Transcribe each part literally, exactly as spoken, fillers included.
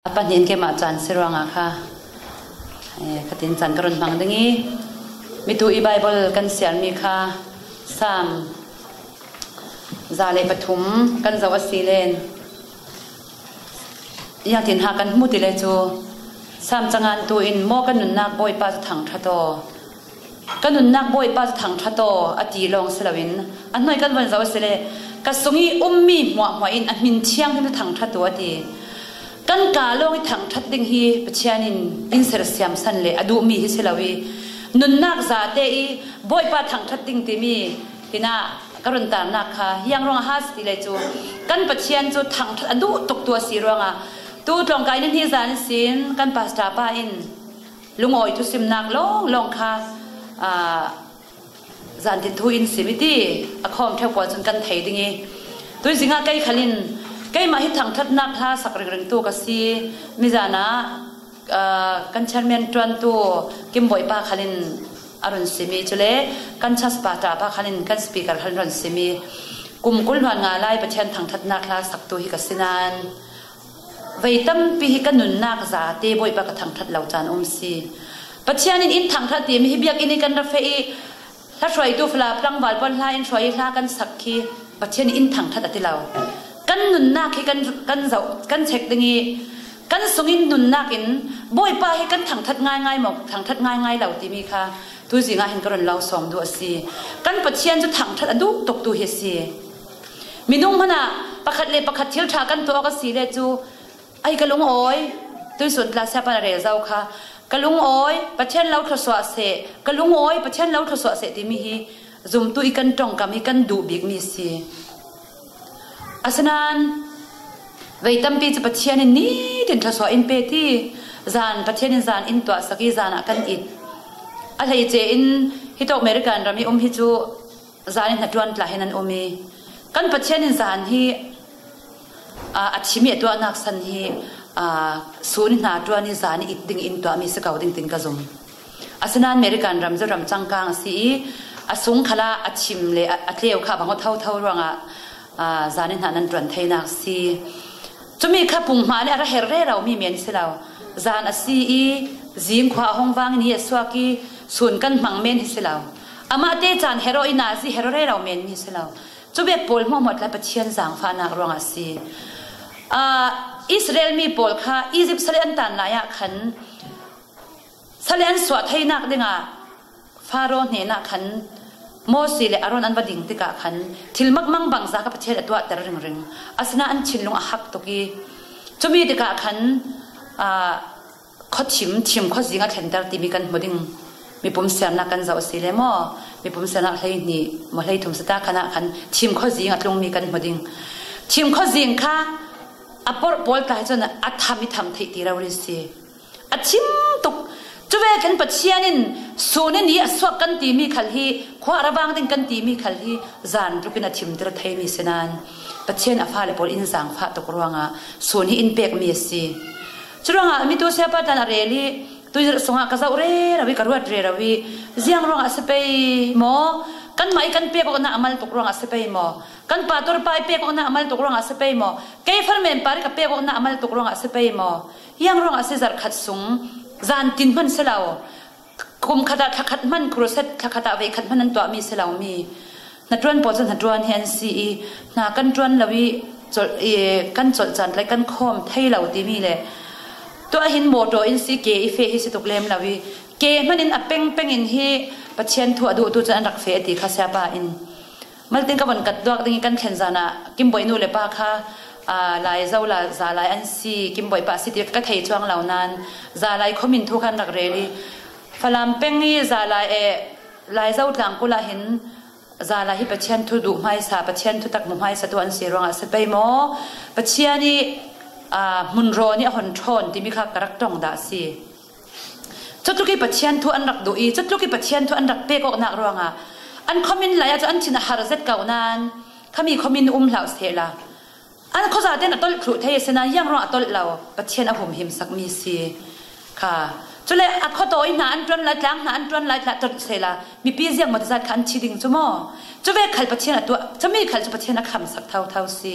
A pahnih in keimah caan si ruangah kha, eh, ka tin caan ka run hmang ding i, mitu i Bible kan siarmi kha Sam za le pathum kan zoh a si len, iang tin ha kan hmu ti le cu, Sam cangan tu in, "Maw ka nunnak Bawipa cu thangṭhat aw, ka nunnak Bawipa cu thangṭhat aw," a ti lawng si loin, a hnuai kan von zoh a si le, "Ka sung i ummi hmuahhmuah in a hmin thianghlim cu thangṭhat aw," a ti. Kan ka lawng i thangṭhat ding hi Pathian in in sersiam san le a duhmi hi si lo i, nunnak zate i Bawipa thangṭhat ding timi hinah ka runtarnak kha hiang ruangah ha si ti le cu, kan Pathian cu thangṭhat a duh tuk tu a si ruangah, tu tlawngkai ni hnih zan ihsin kan pastor pa in lungawi thusimnak lawnglawng kha, aa, zantin thu in sim i ti, a khawm ṭheu pawl cun kan thei ding i, tuizing ah kei khal in, "Keimah hi thangṭhatnak hla sak ringring tu ka si," mizan ah, aa, kan chairman ṭuantu Kim Bawipa khal in a run sim i, cule kan church pastor pa khal in, kan speaker khal in run sim i, kum kul hluan nga lai Pathian thangṭhatnak hla saktu hi ka si nain, vei tampi hi ka nunnak zate Bawipa ka thangṭhat lo caan um si. Pathian in in thangṭhat timi hi biakinn i kan ra feh i, hla hruaitu fala tlangval pawl hla in hruai i hla kan sak khi Pathian in in thangṭhat a ti lo. Kan nunnak hi kan, kan zoh, kan check ding i, kan sungin nunnak in Bawipa hi kan thangṭhat ngaingai maw, thangṭhat ngaingai lo timi kha tuizing ah hin ka run lo sawm duh a si. Kan Pathian cu thangṭhat a duh tuk tu hi a si. Minung hmanh ah pakhat le pakhat thil ṭha kan tuah awk a si le cu, "Ai, ka lungawi," tuisun tla siapa na rel zo kha, "Ka lungawi, Pathian lo thluasuah seh, ka lungawi, Pathian lo thluasuah seh," timi hi zumtu i kan ṭongkam i kan duh bikmi a si. Asinain vei tampi cu Pathian in nitin thluasuah in pe ti, zan Pathian in zan in tuahsak i zan ah kan it. A hleice in hitawk American ram i um hi cu zan i hnaṭuan tla hi nan um i, kan Pathian in zan hi, aa, a thim i a tuahnak san hi, aa, sun i hnaṭuan i zan i it ding in tuahmi si ko ding tin ka zum. Asinain American ram cu ram cangkang a si i, a sung khalah a thim le a, a tleu kha a bang aw thotho ruangah, aa, zan i hna nan ṭuan theinak a si. Cumi kha punghma le a ra her rero mi men si lo. Zan a si i, zing khua a hong vang i ni a suak i, sun kan hmang men hi si lo. Amahte caan her aw i nazi her aw rero men mi si lo. Cu bek pawl hmuahhmuah tla Pathian zaangfahnak ruangah a si. Aa, Israel mi pawl kha Egypt sale an tan lai ah khan, sale an suah theinak dingah Faro hnenah khan Mosi le Aaron an va ding tikah khan thil makmang bangza kha Pathian a tuahter ringring. Asinain an thinlung a hak tuk i, cumi tikah khan, aa, khuathim, thim khuazing a thlenter timi kan hmu ding. Mipum siarnak kan zoh a si le maw? Mipum siarnak hleihnih maw hleithum sita khan ah khan thim khuazing a tlungmi kan hmu ding. Thim khuazing kha a porh pawl tla hi cun a tham i tham theih ti rori si. A thim tuk. Cuvekin Pathian in sun in i a suak kan timi khal hi, khua a ra vang ding kan timi khal hi, zan tuk in a thimter theimi si nain Pathian a fale pawl in zaangfah tuk ruangah sun hi in pekmi a si. Curuangah mitu siapa tan a rel i, tuizirh sungah ka zoh rero i, ka ruat rero i, ziang ruangah a si pei maw? Kanmah i kan pek awknak a mal tuk ruangah a si pei maw? Kan pastor pa i pek awknak a mal tuk ruangah a si pei maw? Kei farmen par i ka pek awknak a mal tuk ruangah a si pei maw? Ziang ruangah a si zarh khat sung, zan tin hman si lo. Kum khat ah thla khat hman, crusade thla khat ah vei khat hman an tuahmi si lomi hnaṭuan pawl cu hnaṭuan hi an si i, hna kan ṭuan lo i, colh, i, kan colh caan tlai kan khawm thei lo timi le, tuah hin mawṭaw in si ke i feh hi si tuk lem lo i, ke hman in a pengpeng in hi Pathian thu a duhtu cun an rak feh a ti kha siapa in. Maltin ka von kat duak ding i kan thlen zan ah Kim Bawi nu le pa kha, aa, Lai Zo la zalai an si, Kim Bawi pa a si ti ka thei cuang lo nain zalai khuamin thu khan rak rel i, Falam peng i zalai e, Lai Zo tlangkul ah hin zalai hi Pathian thu duh hmaisa, Pathian thu tak hmu hmaisa tu an si ruangah a si pei maw? Pathian i, aa, hmunraw nih a hon ṭhawn timi kha ka rak ṭong dah a si. Cutluk i Pathian thu an rak duh i, cutluk i Pathian thu an rak pek awknak ruangah an khuamin lai ah cu an thin a har zet ko nain khami khuamin um hlah sehla, an khuazate in a tolh thluh thei a si nain ziang ruang a tolh lo, Pathian a humhim sakmi si kha. Cule a khuataw i hna an ṭuan lai, tlang hna an ṭuan lai tla tolh sehla, mipi ziang maw tizat kha an thi ding cu maw? Cuvek khal Pathian a tuah, cumi khal cu Pathian a khamsak thotho si.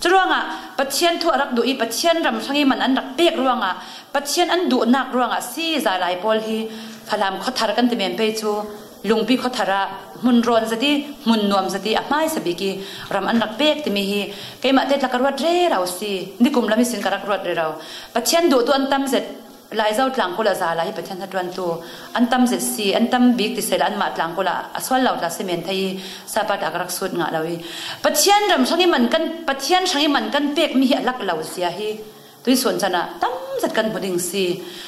Curuangah Pathian thu a rak duh i Pathian ram hrang i man an rak pek ruangah, Pathian an duhnak ruangah si zalai pawl hi Falam khuathar kan ti men pei cu, Lungpi khuathar ah hmun rawn zet i hmun nuam zet i a hmaisa bik i ram an rak pek timi hi keimah te tla ka ruat rero si. Nikum lam ihsin ka rak ruat rero. Pathian duh tu an tam zet, Laizo tlangkul ah zala hi Pathian hnaṭuantu an tam zet si, an tam bik ti sehla anmah tlangkul ah a sual lo tla si men thei i sapa tla ka rak sut ngah lo i Pathian ram hrang i man kan, Pathian hrang i man kan pekmi hi a lak lo zia hi tuisun can ah tam zet kan hmu ding si.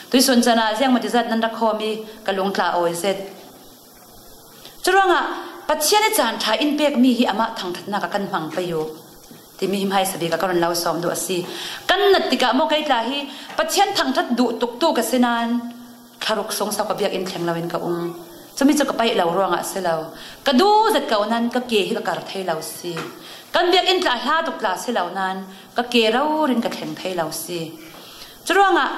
Tuisun can ah ziangmati zat nan rak khawm i ka lung tla awi zet. Curuangah Pathian i caan ṭha in pekmi hi amah thangṭhatnak ah kan hmang pei u timi hi hmaisa bik ah ka run lo sawm duh a si. Kan nat tikah maw kei tla hi Pathian thangṭhat duh tuktu ka si nain thla ruk sung so ka biakinn thleng loin ka um. Cumi cu ka paih lo ruangah a si lo. Ka duh zet ko nain ka ke hi ka kar thei lo si. Kan biakinn tla hla tuk tla si lo nain ka ke rori in ka thleng thei lo si. Curuangah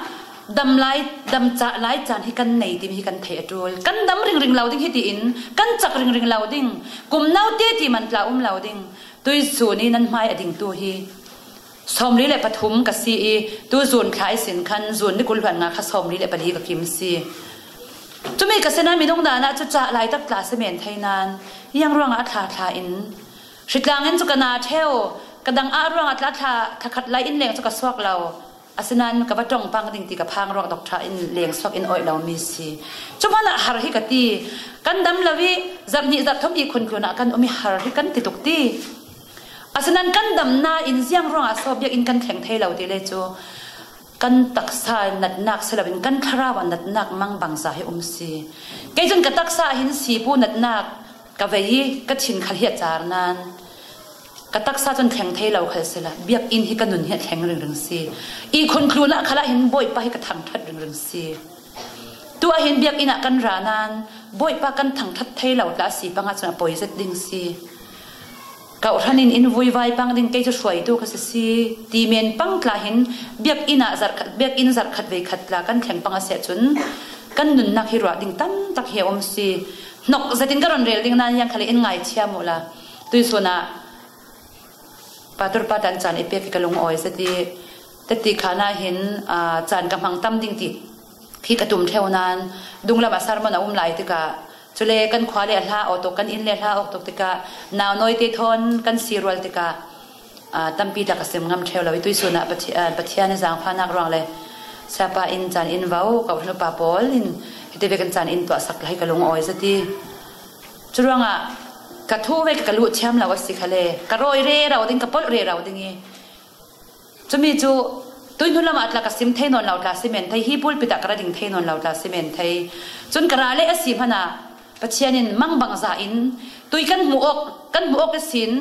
dam lai, dam cah lai caan hi kan nei timi hi kan theih a ṭul. Kan dam ringring lo ding hi tiin, kan cak ringring lo ding, kum note ti man tla um lo ding. Tuisun i nan hmai a dingtu hi sawmli le pathum ka si i, tu June thla ihsin khan June ni kul hluan nga kha sawmli le pali ka kim si. Cumi ka si nain minung dan ah cu cah lai tak tla si men thei nain, ziang ruangah a thla thla in, hritlang in cu ka na ṭheu, ka dang ah ruangah tla thla, thakhat lai in leng cu ka suak lo. Asinain ka va ṭong pang ding ti ka phang ruak dok ṭha in leng suak in awih lomi si. Cu hmanh ah har hi ka ti. Kan dam lo i zarh hnih zarh thum i khun tlun ah kan um i har hi kan ti tuk ti. Asinain kan dam nain ziang ruangah so biakinn kan thleng thei lo ti le cu kan taksa natnak si loin kan thlarau ah natnak mangbangza hi um si. Kei cun ka taksa ah hin sipu natnak ka vei i ka thin khal hi a car nain ka taksa cun thleng thei lo khal sila, biakinn hi ka nun hi a thleng ringring si. I khun tlun ah khal ah hin Bawipa hi ka thangṭhat ringring si. Tu ah hin biakinn ah kan ra nain Bawipa kan thangṭhat thei lo tla si pang ah cun a poi zet ding si. Kawhhran in in vuivai pang ding kei cu hruaitu ka si si ti men pang tla hin biakinn ah zarh khat, biakinn zarh khat vei khat tla kan thleng pang a si ahcun kan nunnak hi ruah ding tam tak hi a um si. Hnok zetin ka run rel ding nain ziang khal in ngaithiam uhla. Tuisun ah Pastor pa tan caan i pek hi ka lungawi zet i, teti khan ah hin, aa, caan ka hmang tam ding ti khi ka tum ṭheu nain, dunglam ah sermon a um lai tikah, cule kan khua le a hla awk tuk, kan inn le a hla awk tuk tikah, nau nawi te thawn kan si rual tikah, aa, tampi tak a sim ngam ṭheu lo i tuisun ah Pathi-, aa, Pathian i zaangfahnak ruang le siapa in caan in vo, ka uhhran upa pawl in hiti ve kan caan in tuahsak lai ka lungawi zet i. Curuangah ka thu ve ka luh thiam lo a si khale, ka rawi rero ding, ka polh rero ding i, cumi cu tui hnu lam ah tla ka sim thei nawn lo tla si men thei, hi pulpit ah ka ra ding thei nawn lo tla si men thei. Cun ka ra leh a si hmanh ah Pathian in mangbangza in tui kan hmuh awk, kan hmuh awk ihsin,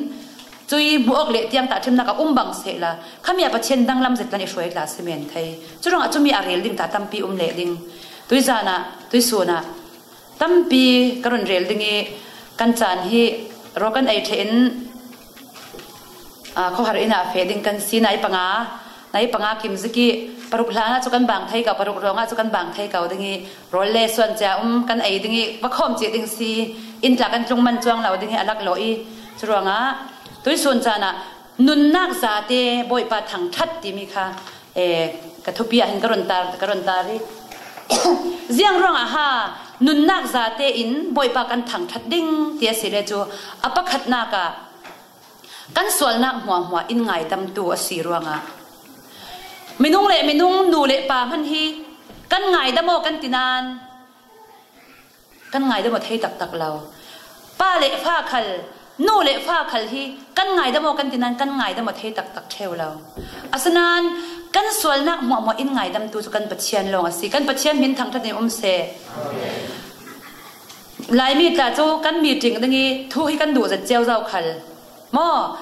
cui hmuh awk leh tiang tahṭhimnak a um bang sehla, khami ah Pathian danglam zet kan i hruai tla si men thei. Curuangah cumi a rel ding ta tampi um leh ding. Tuizan ah, tuisun ah, tampi ka run rel ding i, kan caan hi rawl kan ei ṭheh in, aa, khuahar inn ah feh ding kan si, nai panga, nai panga kim zik i, paruk hlan ah cu kan bang thei ko, paruk ruang ah cu kan bang thei ko ding i, rawl le suan cia um kan ei ding i, va khawm cia ding si, inn tla kan tlung man cuang lo ding i, a lak lawh i, curuangah tuisun caan ah nunnak zate Bawipa thangṭhat timi kha, ee, ka thupi ah hin ka run tar, ka run tar i. Ziang ruangah ha nunnak zate in Bawipa kan thangṭhat ding ti a si le cu, a pakhatnak ah kan sualnak hmuahhmuah in ngaidamtu a si ruangah, minung le minung, nu le pa hmanh hi kan ngaidam aw kan ti nain, kan ngaidam aw thei taktak lo. Pa le fa khal, nu le fa khal hi kan ngaidam aw kan ti nain kan ngaidam aw thei taktak ṭheu lo. Asinain kan sualnak hmuahhmuah in ngaidamtu cu kan Pathian lawng a si. Kan Pathian min thangṭhat in um seh. Laimi tla cu kan meeting ding i thu hi kan duh zet cio zo khal. Maw,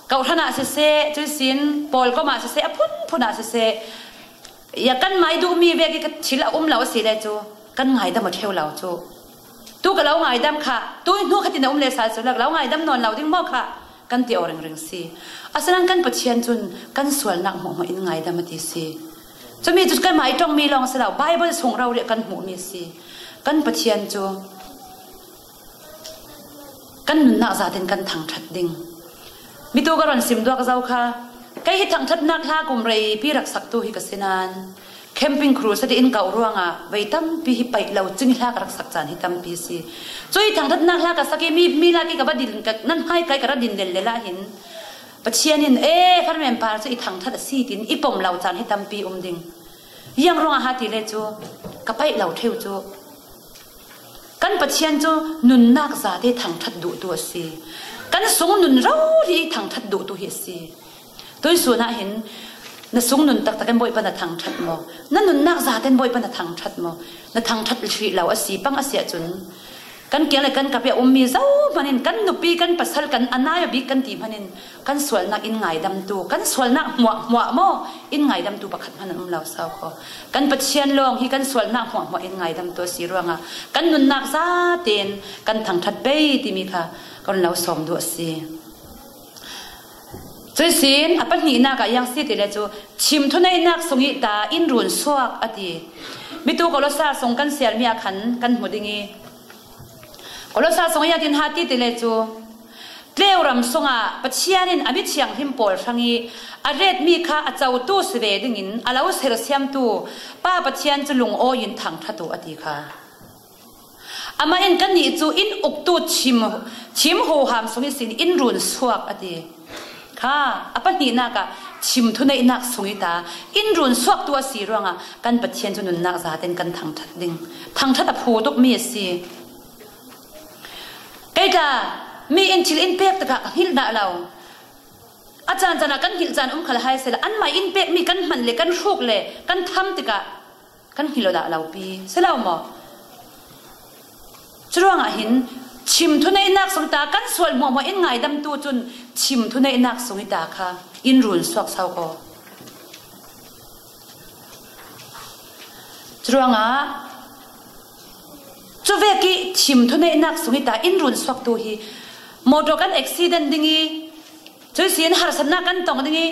kawhhran ah siseh, cuisin pawlkom ah siseh, a phunphun ah siseh, ya kan mai duhmi vek i ka thil a um lo a si le cu kan ngaidam aw ṭheu lo cu. Tu ka lo ngaidam kha, tu hnu khatin a um le sal cu lak lo ngaidam nawn lo ding maw kha kan ti aw ringring si. Asinain kan Pathian cun kan sualnak hmuahhmuah in ngaidam a ti si. Cumi cu kan mai ṭongmi lawng si lo, Bible sung rori ah kan hmuhmi si. Kan Pathian cu kan nunnak zatin kan thangṭhat ding. Mi tu ka rawn sim duak zo kha. Kei hi thangṭhatnak hla kum reipi rak saktu hi ka si nain, camping crusade in kauh ruangah vei tampi hi paih lo cing hla ka rak sak caan hi tampi si. Cu hi thangṭhatnak hla ka sak i mi, mi lak i ka va din, ka, nan hmai kai ka ra din lel lel ah hin Pathian in, "E, farmem par cu i thangṭhat a si," tin i pom lo caan hi tampi um ding. Ziang ruangah ha ti le cu ka paih lo ṭheu cu, kan Pathian cu nunnak zate thangṭhat duhtu a si. Kan sung nun rori thangṭhat duhtu hi a si. Tuisun ah hin na sung nun taktak in Bawipa na thangṭhat maw? Na nunnak zate in Bawipa na thangṭhat maw? Na thangṭhat hrih lo a si pang a si ahcun, kan kiang le kan kap i a ummi zohman in kan nupi, kan pasal, kan a nai a bik kan ti hman in kan sualnak in ngaidamtu, kan sualnak hmuahhmuah maw in ngaidamtu pakhat hman an um lo sau kho. Kan Pathian lawng hi kan sualnak hmuahhmuah in ngaidamtu a si ruangah kan nunnak zaten kan thangṭhat pei timi kha ka run lo sawm duh a si. Cuihsin a pahnihnak ah ziang si ti le cu, chim thuneihnak sung i ta in run suak a ti. Mi tu Kolose sung kan siarmi ah khan kan hmu ding i, Kolose sung i a tin ha ti ti le cu, tleuram sungah Pathian in a mi thianghlim pawl hrang i a retmi kha a cotu si ve dingin a lo sersiamtu Pa Pathian cu lungawi in thangṭhat uh a ti kha. Amah in kannih cu in uktu chim, chim huham sung ihsin in run suak a ti. Kha, a pahnihnak ah chim thuneihnak sung i ta in run suaktu a si ruangah kan Pathian cu nunnak zaten kan thangṭhat ding, thangṭhat a phu tukmi a si. Kei tla, mi in thil in pek tikah ka hngilh dah lo. A caan caan ah kan hngilh caan um khal hai sehla, anmah in pekmi kan hman le kan hruk le kan tham tikah kan hngilh aw dah lo pi si lo maw? Curuangah hin chim thuneihnak sung ta kan sual hmuahhmuah in ngaidamtu cun chim thuneihnak sung i ta kha in run suak sau ko. Curuangah cuvek i chim thuneihnak sung i ta in run suaktu hi motor kan accident ding i, cuihsin harsatnak kan tong ding i,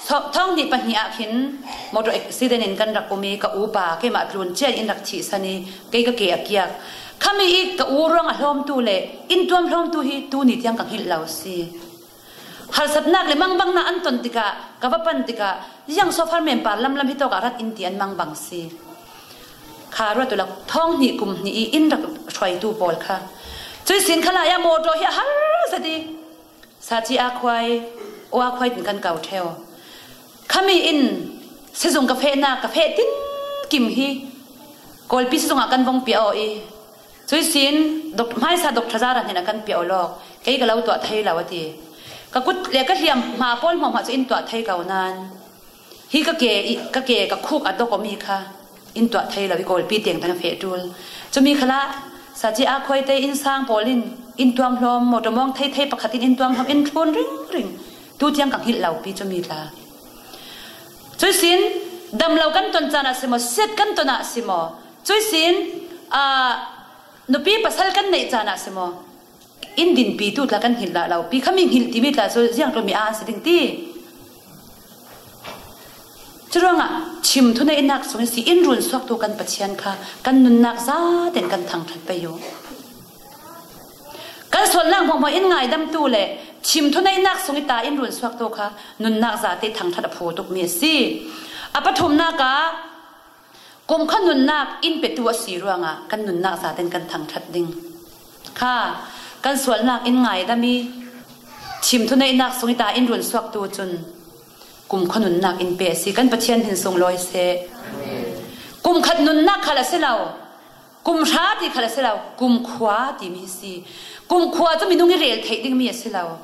so-, thawng hnih pahnih ah khin motor accident in kan rak um i, ka upa keimah tlun cian in rak thihsan i, kei ka ke a kiak. Khami i ka u ruang a hlawmtu le in tuam hlawmtu hi tuni tiang ka hngilh lo si. Harsatnak le mangbangnak an ton tikah, ka va pan tikah, ziang so farmem par lamlam hi tawkah rat in ti an mangbang si. Kha ruat uhla, thawng hnih kum hnih i in rak hruaitu pawl kha. Cuihsin khalai ah motor hi a har zet i, Saci a khuai, aw a khuai tin kan kau ṭheu. Khami in sizung ka fehnak, ka feh tin kim hi Kawlpi sizung ah kan vong piah aw i, cuihsin dok-, hmaisa doctor zara hnen a kan piah aw lawk. Kei ka lo tuah thei lo a ti. Ka kut le ka hliam hma pawl hmuahhmuah cu in tuah thei ko nain, hi ka ke i, ka ke, ka khuk a dok awmi kha in tuah thei lo i Kawlpi teng tan a feh ṭul. Cumi khalah Saci a khuai te innsang pawl in in tuam hlawm, motor mawng thei thei pakhat in in tuam hlawm, in thlun ringring. Tu tiang ka hngilh lo pi cumi tla. Cuihsin damlo kan ton caan ah si maw, siat kan ton ah si maw, cuihsin, aa, nupi pasal kan neih caan ah si maw, in dinpitu tla kan hngilh dah lo pi. Khami hngilh timi tla cu ziangtluk mi a an si ding ti. Curuangah chim thuneihnak sung i si in run suaktu kan Pathian kha kan nunnak zaten kan thangṭhat pei uh. Kan sualnak hmuahhmuah in ngaidamtu le chim thuneihnak sung i ta in run suaktu kha nunnak zate thangṭhat a phu tukmi a si. A pathumnak ah kumkhua nunnak in petu a si ruangah kan nunnak zaten kan thangṭhat ding. Kha, kan sualnak in ngaidam i chim thuneihnak sung i ta in run suaktu cun kumkhua nunnak in pe a si. Kan Pathian hmin sung lawi seh. Kumkhat nunnak khal a si lo, kum hra ti khal a si lo, kumkhua timi a si. Kumkhua cu minung i rel theih dingmi a si lo.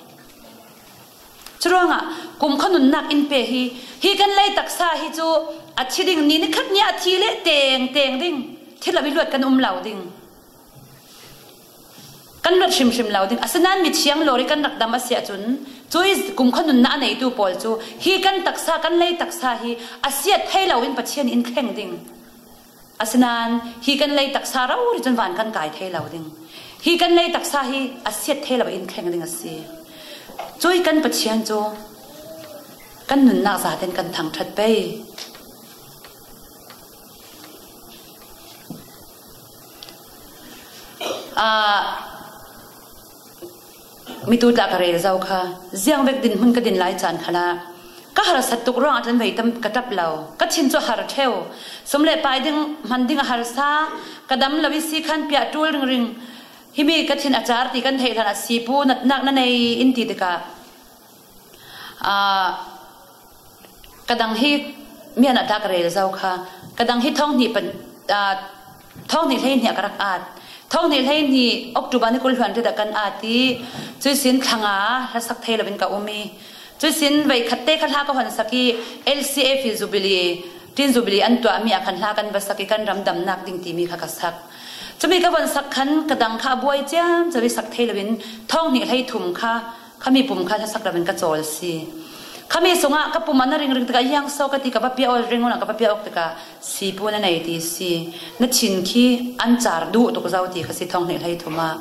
Curuangah kumkhua nunnak in pe hi, hi kan lei taksa hi cu a thi ding, ni nikhat ni a thi le teng teng ding, thi lo i luat kan um lo ding. Kan luat hrimhrim lo ding. Asinain mithiang lori kan rak dam a si ahcun, cui kumkhua nunnak a neitu pawl cu hi kan taksa, kan lei taksa hi a siat thei lo in Pathian in thleng ding. Asinain hi kan lei taksa rori cun van kan kai thei lo ding. Hi kan lei taksa hi a siat thei lo in thleng ding a si. Cui kan Pathian cu kan nunnak zaten kan thangṭhat pei. Aa, Mi tu tla ka rel zo kha, ziang vek dinhmun ka din lai caan khalah ka harsat tuk ruangah tlangval tam ka ṭap lo. Ka thin cu a har ṭheu. Sum le pai ding hman ding a harsa, ka dam lo i si khan piah ṭul ringring. Himi ka thin a car ti kan theih hlan ah, "Sipu, natnak na nei," in ti tikah, aa, ka dang hi mian a tla ka rel zo kha. Ka dang hi thawng hnih pan, aa, thawng hnih hleihnih ah ka rak at. Thawng hnih hleihnih October ni kul hluan ṭet ah kan at i, cuihsin thla nga hlasak thei loin ka um i, cuihsin veikhat te kha hla ka honsak i, L C F i Jubilee, Tin Jubilee an tuahmi ah khan hla kan va sak i, kan ram damnak ding timi kha ka sak. Cumi ka von sak khan ka dang kha a buai ciamco i, sak thei loin thawng hnih hleithum kha, khami pum kha hlasak loin ka cawl si. Khami sungah ka pum a na ringring tikah, "Hiang so," ka ti, ka va piah aw, ring un ah ka va piah awk tikah, "Sipu, na nei," ti si. Na thin khi an car duh tuk zo ti kha si, thawng hnih hleithum ah.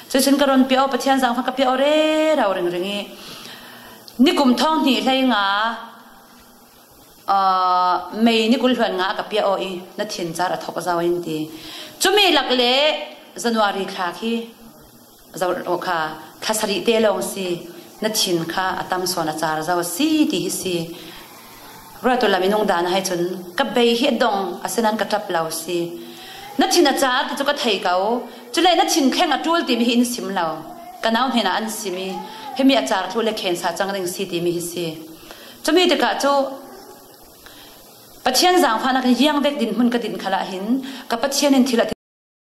Cuihsin ka run piah aw, Pathian zaangfah ka piah aw rero ringring i, nikum thawng hnih hleinga, aa, May ni kul hluan nga ka piah aw i, "Na thin car a thok zo," in ti. Cumi lak le January thla khi zo kha, thla sarih te lawng si, na thin kha a tam sawn a car zo si ti hi si. Ruatu lam i nung dan ahai cun ka bei hi a dong, a sinan ka ṭap lo si. Na thin a car ti cu ka thei ko. Cule na thin thleng a ṭul timi hi in sim lo. Ka nau hnenah an sim i, "Himi a car thlu le khensa cang ding si," timi hi si. Cumi tikah cu Pathian zaangfahnak in ziang vek dinhmun ka din khalah hin ka Pathian in thil a